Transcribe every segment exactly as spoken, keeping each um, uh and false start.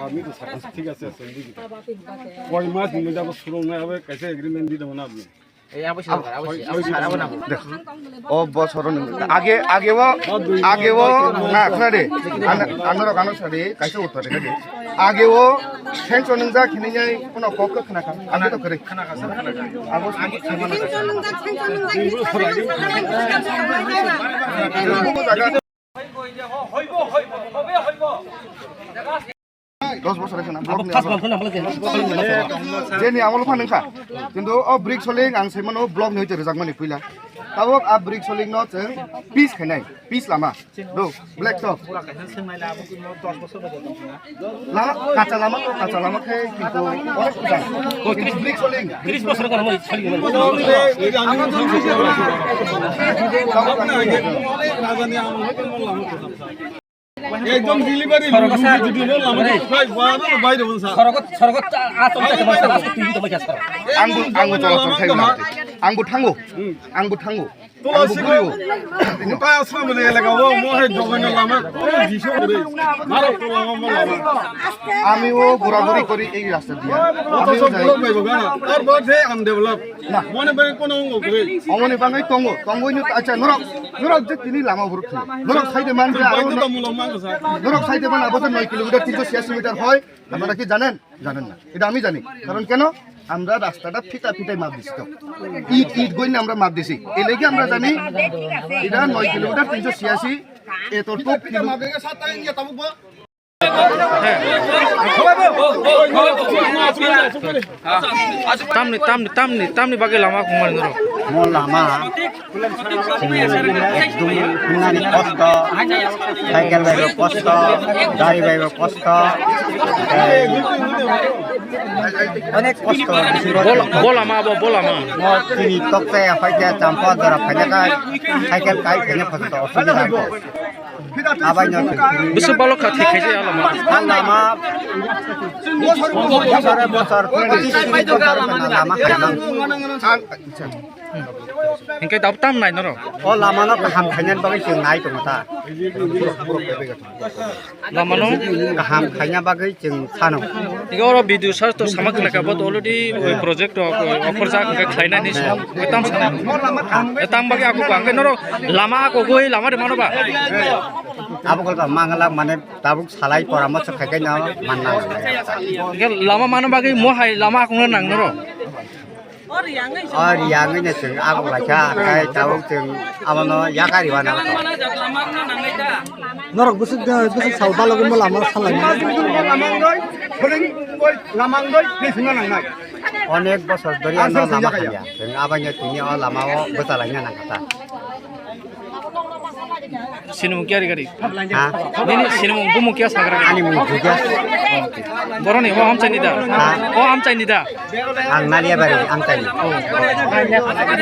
আমি তো সাকসেস, ঠিক আছে, আছে, বুঝি। কয় মাস মধ্যে আবার শুরু না হবে, কাছে এগ্রিমেন্ট দিতে হবে না আপনি? এই আবশ্যক, আবশ্যক, আবশ্যক, আবশ্যক। দেখ, ও বছর আগে, আগেও, আগেও, না, খোনা রে, আনারো, আনারো সাথে, কাছে উত্তর রে, আগেও, সেন্স অনুযায়ী খিনিয়াই কোনো কক খোনা খা, আগে তো করে। আগে Dos bosor wngkha na, block ni amo. Jeni amolo phan wngkha. Kintu o brick soling ang saimano block ni hoite rwjakmani puila. Tabok a brick soling no chwng piece khainai, piece lama. Do, black top. Lama, kacha lama, kacha lama khe kintu onek kuchang. Kintu brick soling. Tris bosor kono moi sali. Ekdom delivery room, room delivery room, lama to khai, ba, ba, bai, bai, bai, sa. Sorogot, sorogot, a, a, tong, tong, tong, tong, tong, tong, tong, tong. Ang bo, ang bo cholacha khai na. Ang bo thango. Ang bo thango. Tola ang bo sigo. Guriyo. Muta asma bole laga, o, mo hai jogono lama, kono jiso ore. Maro to lama, mo lama. Ami o guraguri kori ei rasta diya. Ami o jai. Block bai boga na. Tar bad se undeveloped. Na. Mone bai kono ungo kore. Omoni bangwi tongo. Tongwi no, acha, norok, norok je tini lama buruk thung. Norok saide man je aro. Bai to mulo mango sa. Norok saide man abo to noi kilometer, tinso siyashi meter hoy. Apnara ki janen? জানেন না, এটা আমি জানি। কারণ কেন? আমরা রাস্তাটা ফিতা ফিতায় মাপ দিছি তো। ইট, ইট গইনে আমরা মাপ দিছি। এই লেগে আমরা জানি এটা নয় কিলোমিটার তিনশো ছিয়াশি, এতটুক kilo-, Tamni, tamni, tamni, tamni bagwi lama kung mani norok. Mo lama, chwng ekdum himnani kosto, cycle bai bo kosto, gari bai bo kosto, onek kosto, bisingo. Bo lama bo, bo lama. Mo chini tokte hoite champa dora phaina kai, cycle kai phaina phato osubida. Abai no. Busu balok kha thik khaise ya lama. Ang lama. Bosor bosor, twenty three bosor lama khaimang. Hingke dab tam nai noro. O lama no kaham khainani bagwi chwng nai tongo ta. Lama no kaham khaina bagwi chwng sano. Iga oro video search to sama khlai ka, but already oi project to, oi offer jak hingke khlainani song. Tam sana. Tam bagwi aku ka, hingke noro lama aku goi lama de mano ba. Abo kolba mangala mane tabuk salai poramorso khai khai no manna. Hingke lama mano bagwi mo hai lama akungno nang noro. O riyangwi no chwng abo laikha, khai tabuk chwng abono yakari wana. Norok bwswk de, bwswk sal balogwi mo lama salai. Lamang doi, lamang doi, please, no nangnai. Onek bosor dhori ano lama hamya. Chwng abaino tini o lama o bwchalaina nangkha ta. Sinimung kiyari gari? Ha? Nini sinimung bumung kiya sagra? Ani mung Judas. Boroni o amchaini da? Ha? O amchaini da? Ang Naliabari amchaini.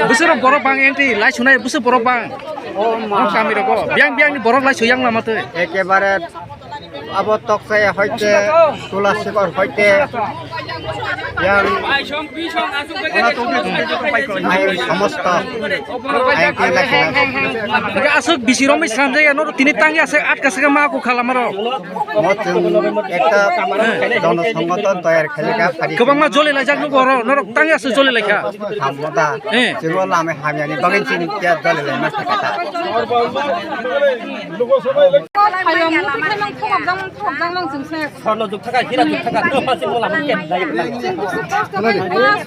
Bwswk borok bang entry lai sunai bwswk borok bang. O ma. O kami rogo. Biang biang ni borok lai suyang lama twi. Ekebare Abo Tokchaya hoite, Tulasikor hoite, yang, ai somosto, ai kila kila. Hingke aswk bisi romwi swnamjak ya, norok tini tangya se atka se ma ku khalamaro. Mo chwng ekta jono songoton toyar khalikha, phari. Kwbangma joli laijak nugo oro, norok tangya se joli laikha. Hamda, eh. Chwng o lama hamyani bagwi chini kya joli laima sakha ta. Hayung, mukhe mang thokjak mang, thokjak mang chwng se. Sorno juk thaka, hira juk thaka, to pasi mo lama kem jai. Chwng busu kosto khai,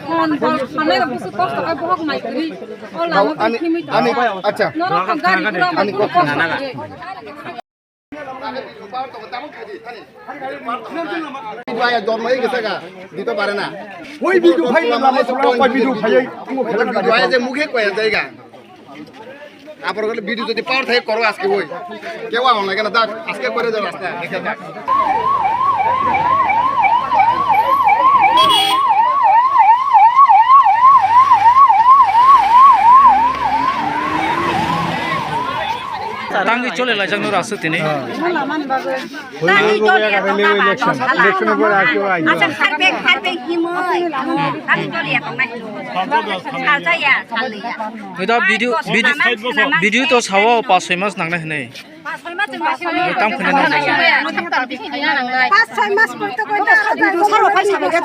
hon, hon, hanai rok busu kosto khai, bohok nai kwrwi. O lama ani, khimwi ta. Ani, acha. Norok gari gura ani busu kosto khai. Buaya jormo hei gese ga, dito pare na. Oi video phai na lama sura, oi video phai, oi video phai je mukhe koya jaiga. Apor gole video jodi power thai koro aske oi. Kewa hon lage na dak, aske kore jao rasta, dekha dak. Tangwi chole laijak no rasu tini. Election, election pore aswk aina. Acha, harbe, harbe himoi. Ani dol ya tongnai. Salsa ya, salsa ya. Ida video, video, video to sawa pas soi mas nangnai hinui. Tam khna nang. Pas soi mas porte koi da. Hwnkhe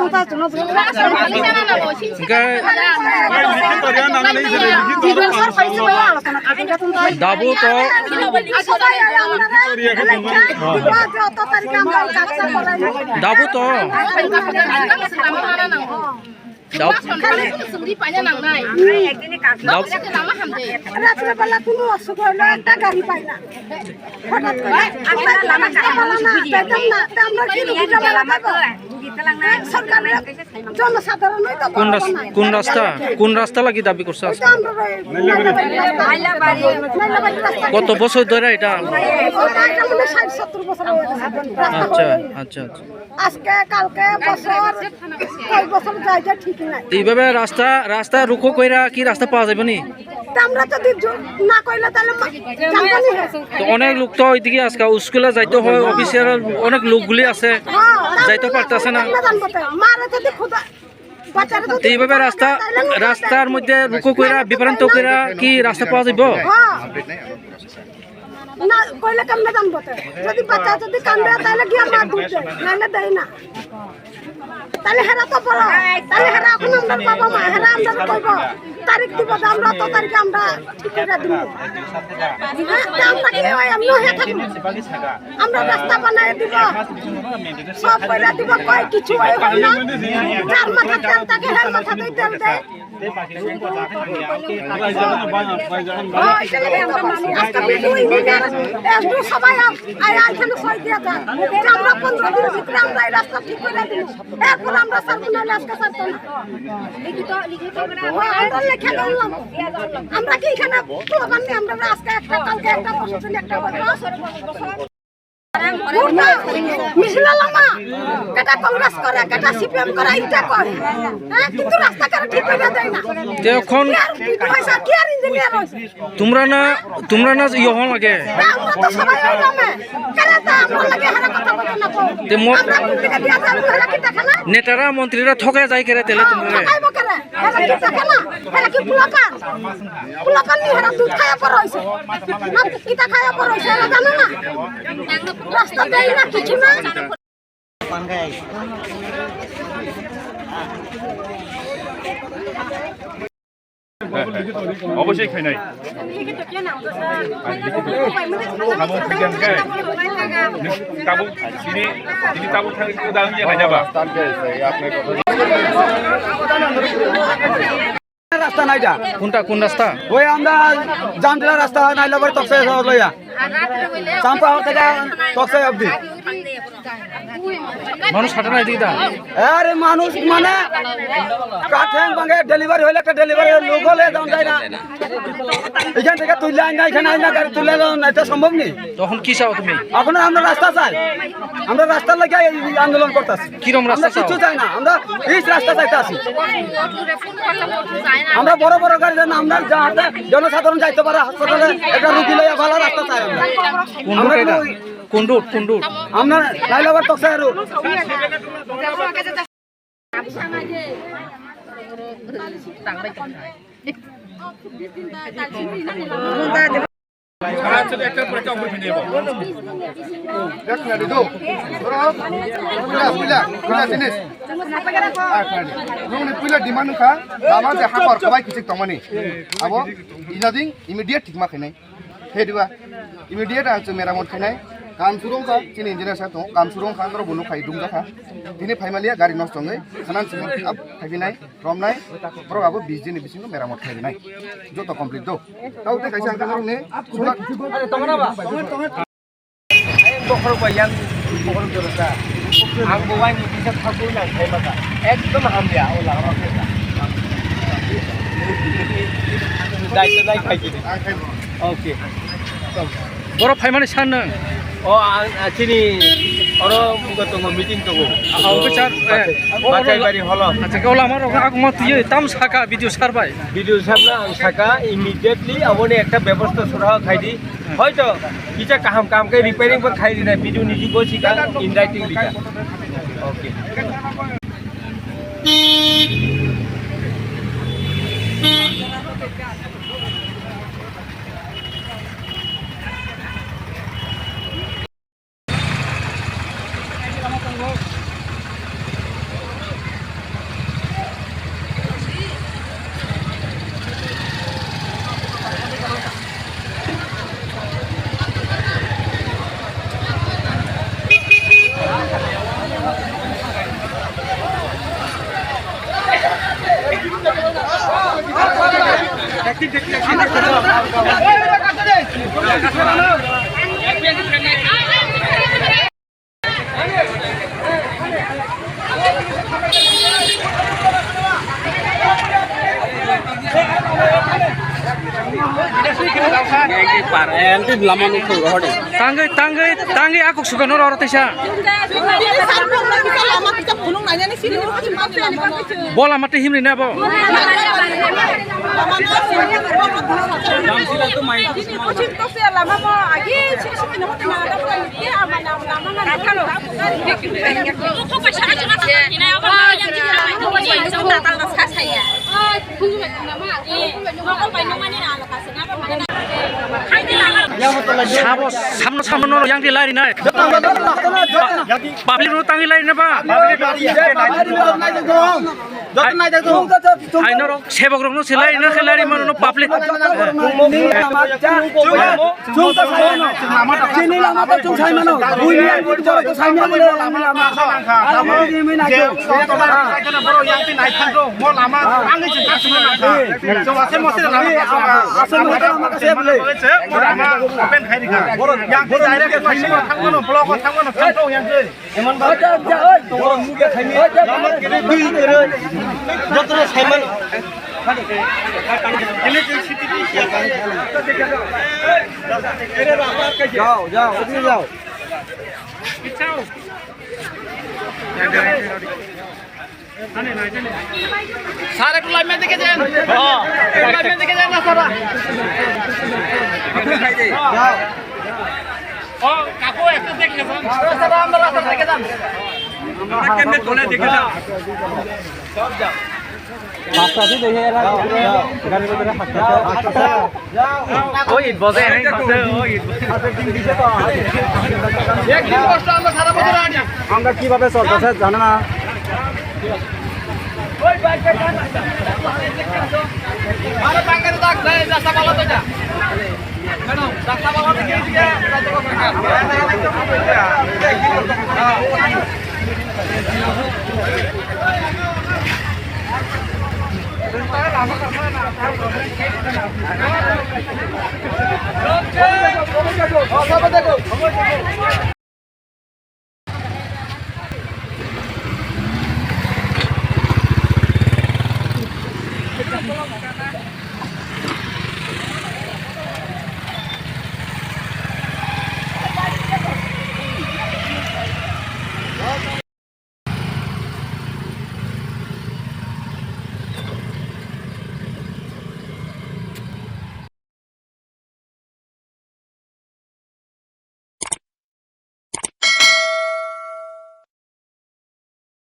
dabu to. Dabu to. Dau. Dau. Ratre bala kuno osuk hoilo ekta gari paina. Hotat kore amra lama kata bala na, beton na, te amra ki rugi jala lama ko. Sorkar jonosadharon noi to kun ras-, kun rasta, kun rasta lagi dabi korsa? Oito amra roi Nailabari rasta. Nailabari rasta. Koto bosor dhore eta? Eta mone ষাট সত্তর বছর হয়ে গেছে। আচ্ছা, আচ্ছা, আচ্ছা। আজকে, কালকে, বছর, কয় বছর যায় যে ঠিক নাই। তো এইভাবে রাস্তা, রাস্তা রুখো কইরা কি রাস্তা পাওয়া যাবে নি? তো আমরা যদি জো-, না কইলে তাহলে মা-, জানবো নি হে। তো অনেক লোক তো ওইদিকে আজকে স্কুলে যাইতে হয়, অফিসিয়াল অনেক লোকগুলি আছে, হ্যাঁ, যাইতে পারতেছে না। আমরা জানবো তো। মারে যদি খুদা, বাচ্চারা যদি তো এইভাবে রাস্তা, তাহলে না রাস্তার মধ্যে রুখো কইরা, বিভ্রান্ত কইরা কি রাস্তা পাওয়া যাবে? হ্যাঁ। না, কইলে কেমনে জানবো তো? যদি বাচ্চা যদি কান্দে, তাহলে গিয়া মা দুধ দেয়, নাহলে দেয় না। তাহলে হেরা তো বড়, তাহলে হেরা এখন আমরা বাবা মা, হেরা আমরা কইব, তারিখ দিব যে আমরা অত তারিখে আমরা ঠিক করে দিব। হ্যাঁ, তা আমরা কি ওই এমনি হয়ে থাকবো? আমরা রাস্তা বানাই দিব, সব করে দিব, কই কিছু ওই হয় না। যার মাথা তেল থাকে, হের মাথাতেই তেল দেয়। আজকে বিডিও ইঞ্জিনিয়ার, এসডিও সবাই আম-, আই, আই, এখানে সই দিয়ে যান। যে আমরা পনেরো দিনের ভিতরে আমরা এই রাস্তা ঠিক করে দিব। এরপর আমরা ছাড়বো, নাহলে আজকে ছাড়তো না। ও, আমরা লেখা করলাম। আমরা কি এখানে স্লোগান নিয়ে আমরা আজকে একটা, কালকে একটা, পরশু দিন একটা করবো। মিছিল লমা, কেটা কংগ্রেস করে, কেটা সিপিএম করে, ইটা করে। হ্যাঁ, কিন্তু রাস্তাঘাট ঠিক করে দেয় না। তে এখন কি আর বিডিও হয়েছে, কি আর ইঞ্জিনিয়ার হয়েছে? তোমরা না, তোমরা না ইয়ে হন লাগে। হ্যাঁ, আমরা তো সবাই ওই নামে। কেন তা আমরা লাগে হারা কথা বলতে না তো? তে মো- আমরা কোন দিকে দিয়া যাবো, হারা কি দেখে না? নেতারা মন্ত্রীরা ঠকে যায় কেরে তেলে তোমরা? ঠকাইবো কেন? হারা কি দেখে না? হারা কি পোলাপান? পোলাপান নি হারা দুধ খাইয়া পড়া হইছে। না, ইটা খাইয়া পড়া হইছে, এরা জানে না। রাস্তা দেয় না, কিছু না। অবশ্যই খাই নাই। Tabuk sini, sini tabuk thang itu dalam dia nanya apa? রাস্তা নাই যা। কোনটা, কোন রাস্তা? ওই আমরা জামতলা রাস্তা নাইলে আবার তকসা লইয়া। চাম্পা হতে যা তকসা অবধি। মানুষ হাঁটে না এদিকে দা? আরে মানুষ মানে কাঠেন ভাঙে ডেলিভারি হইলে একটা ডেলিভারি লোক হলে যাওয়া যায় না। এখান থেকে তুললে আইন না, এখানে আইন না, গাড়ি তুললে আইন না, এটা সম্ভব নেই। তখন কি চাও তুমি? এখন আমরা রাস্তা চাই, আমরা রাস্তার লাগি এই আন্দোলন করতেছি। কিরম রাস্তা আমরা চাও? কিছু চাই না, আমরা পিচ রাস্তা চাইতে আছি। আমরা বড় বড় গাড়ি যেন আমরা যাতে জনসাধারণ যাইতে পারে হাসপাতালে, একটা রুগী লইয়া ভালো রাস্তা চাই আমরা। কোন আমরা রুট এটা? কোনো কোন রুট? কোন রুট? আমরা লাইলাবাদ তকসা root. Puila, puila, puila jinis. Ah, khna di. Nokni puila demand wngkha, lama je hakor kwbai kichik tongmani. Abo inading immediate thikma khainai. He diba? Immediate ang chwng meramot khainai. Kam suru wngkha, chini engineer sir tongo. Kam suru wngkha, norok bo nukha, dum jakha. Tini phaimaliya gari nosto wngwi, khanan simi ap-, phaiphinai. Romnai, borok abo bis din ni bisingo meramot khainai. Joto complete do. Tao tei kaisa ang norokni sulat. Bokhorok bai yang bokhorok jora sa. Ang bo waini kisa thakwi nang khai maka. Ekdom hamya o lama kisa. Dai to dai khai kiri. Ang khai. Okay. Borok phaimani san nang? O, ang, a, chini oro bugo tongo, meeting tongo. Ah, officer, eh, Bachai, o, o, Bachai bari holo. Acha, ke ola amar ogo agma tuye tam saka video sar bai. Video sar na ang saka immediately aboni ekta bebosta sura khai di. Hoito kisa kaham kam ke repairing bo khai di na video ni jugo sika in writing dika. Okay. Tangwi, tangwi, tangwi akuk suka no roro tisa. Bola mate himri na bo. Sabo, samno, samno no yang di lari nai. Public no tangi lari na ba. Joto naijak tongo. Ai norok sebok rokno se lari na khe lari mano no public. Chwng to sai mano. Chini lama to chwng sai mano. Buini ang buini to sai mano le lama lama. Lama buini mui na kyo. Borok yang tin nai thang rok, mo lama ang ni chwng kasima nang kha. Chwng ase mo se lama kasima. Ase mo se lama kasima le. Mo lama open khai ri kha. Yang tin direct kasima thang mano, block o thang mano, thang thong yang tin. Emon ba. Jotono saiman. Jao, jao, odile jao. Sir, ekটু লাইন দেখে যান। হ্যাঁ। একটু লাইন দেখে যান না, sir। যাও। ও, কাকু, একটু দেখে যান। Sir, আমরা রাস্তা দেখে যান। আমরা কেমনে চলে দেখে যান। সব যাও। হাসপাতালে দেখে এরা গাড়ির ভিতরে হাসপাতালে। ওই বসে, এই বসে, ওই। একদিন কষ্ট আমরা সারা বছর আনি। আমরা কিভাবে চলতেছে জানো না? আরে বাঙ্গালি ডাক দেয়, রাস্তা ভালো তো না। ম্যাডাম, রাস্তা ভালো তো গিয়ে দিয়ে,